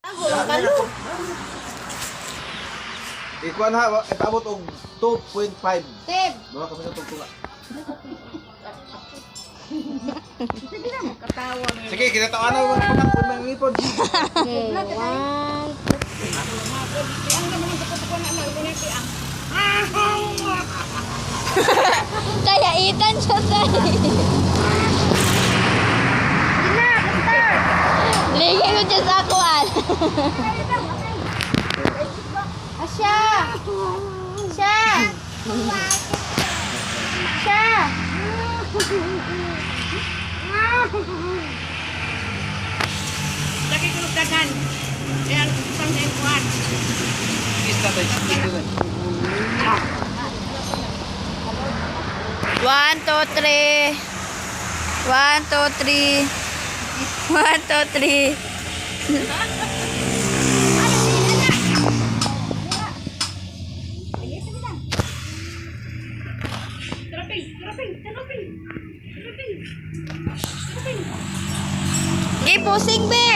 Ako, ang kalo. Ikuan ha, ipaabot og 2.5. Teb. Duha ka minuto tunga. Sige na, makatawa. Sige, kinatawan na mga pangakon mga ngipon. Okay, one. Ang naman ang kukuha na lang, ito ang. Kaya itan siya tayo. Ligi ko dyan sa akuan. Asya! Siya! Siya! Lagi ko nagdagan. Ayan, isang na yung kuwan. Isa tayo. One, two, three. One, two, three. One, two, three. Traping, traping, traping. Traping. Traping. Okay, pusing, be!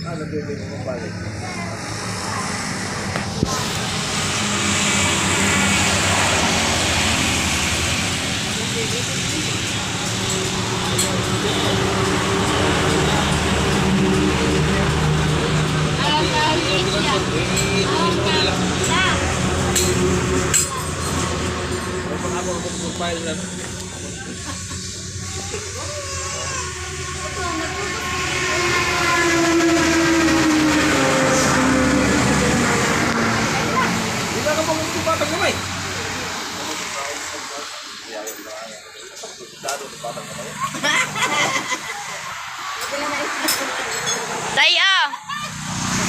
Ano dili mo balik? Di ba ka pang batang gamay? Taya!